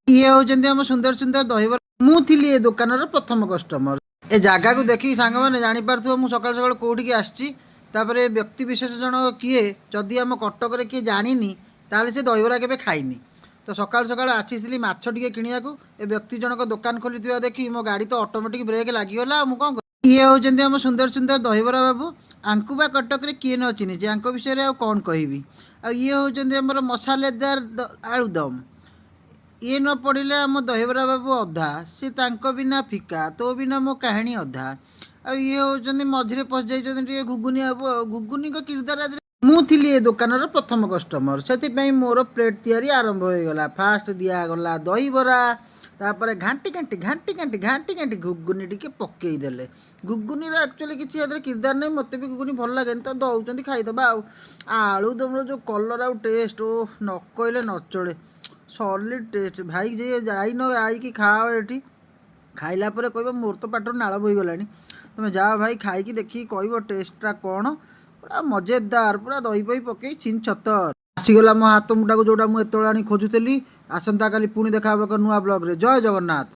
ଇଏ ହେଉଛନ୍ତି ଆମ ସୁନ୍ଦର ସୁନ୍ଦର ଦହିବରା। ମୁଁ ଥିଲି ଏ ଦୋକାନର ପ୍ରଥମ କଷ୍ଟମର। ଏ ଜାଗାକୁ ଦେଖିକି ସାଙ୍ଗମାନେ ଜାଣିପାରୁଥିବ ମୁଁ ସକାଳୁ ସକାଳୁ କୋଉଠିକି ଆସିଛି। ତାପରେ ଏ ବ୍ୟକ୍ତି ବିଶେଷ ଜଣକ କିଏ, ଯଦି ଆମ କଟକରେ କିଏ ଜାଣିନି, ତାହେଲେ ସେ ଦହିବରା କେବେ ଖାଇନି। ତ ସକାଳୁ ସକାଳୁ ଆସିଥିଲି ମାଛ ଟିକେ କିଣିବାକୁ। ଏ ବ୍ୟକ୍ତି ଜଣକ ଦୋକାନ ଖୋଲିଥିବା ଦେଖି ମୋ ଗାଡ଼ି ତ ଅଟୋମେଟିକ୍ ବ୍ରେକ୍ ଲାଗିଗଲା, ଆଉ ମୁଁ କ'ଣ କରିବି? ଇଏ ହେଉଛନ୍ତି ଆମ ସୁନ୍ଦର ସୁନ୍ଦର ଦହିବରା ବାବୁ। ଆଙ୍କୁ ବା କଟକରେ କିଏ ନ ଚିହ୍ନିଛି? ଆଙ୍କ ବିଷୟରେ ଆଉ କ'ଣ କହିବି? ଆଉ ଇଏ ହେଉଛନ୍ତି ଆମର ମସାଲେଦାର ଆଳୁଦମ। ଇଏ ନ ପଡ଼ିଲେ ଆମ ଦହିବରା ବାବୁ ଅଧା, ସେ ତାଙ୍କ ବିନା ଫିକା, ତୋ ବିନା ମୋ କାହାଣୀ ଅଧା। ଆଉ ଇଏ ହେଉଛନ୍ତି ମଝିରେ ପଶିଯାଇଛନ୍ତି ଟିକେ ଘୁଗୁନି ବାବୁ। ଆଉ ଘୁଗୁନିଙ୍କ କିରଦାର ଆଜି। ମୁଁ ଥିଲି ଏ ଦୋକାନର ପ୍ରଥମ କଷ୍ଟମର, ସେଥିପାଇଁ ମୋର ପ୍ଲେଟ୍ ତିଆରି ଆରମ୍ଭ ହୋଇଗଲା। ଫାଷ୍ଟ ଦିଆଗଲା ଦହିବରା, ତାପରେ ଘାଣ୍ଟି ଘାଣ୍ଟି ଘାଣ୍ଟି ଘାଣ୍ଟି ଘାଣ୍ଟି ଘାଣ୍ଟି ଘୁଗୁନି ଟିକେ ପକେଇଦେଲେ। ଘୁଗୁନିର ଆକ୍ଚୁଆଲି କିଛି ଏଥିରେ କିରଦାର ନାହିଁ। ମୋତେ ବି ଘୁଗୁନି ଭଲ ଲାଗେନି, ତ ଦେଉଛନ୍ତି, ଖାଇଦେବା। ଆଉ ଆଳୁଦମର ଯେଉଁ କଲର୍ ଆଉ ଟେଷ୍ଟ, ଓ ନ କହିଲେ ନ ଚଳେ। ସଲିଡ୍ ଟେଷ୍ଟ ଭାଇ। ଯିଏ ଯାଇନ, ଆଇକି ଖାଅ ଏଠି। ଖାଇଲା ପରେ କହିବ, ମୋର ତ ପାଟିରୁ ନାଳ ବୋହିଗଲାଣି। ତୁମେ ଯାଅ ଭାଇ, ଖାଇକି ଦେଖିକି କହିବ ଟେଷ୍ଟଟା କ'ଣ। ପୁରା ମଜେଦାର, ପୁରା ଦହି ଫହି ପକେଇ ଛିନ୍ ଛତର। ଆସିଗଲା ମୋ ହାତ ମୁଠାକୁ, ଯେଉଁଟା ମୁଁ ଏତେବେଳେ ଆଣି ଖୋଜୁଥିଲି। ଆସନ୍ତାକାଲି ପୁଣି ଦେଖା ହେବ ଏକ ନୂଆ ବ୍ଲଗ୍ରେ। ଜୟ ଜଗନ୍ନାଥ।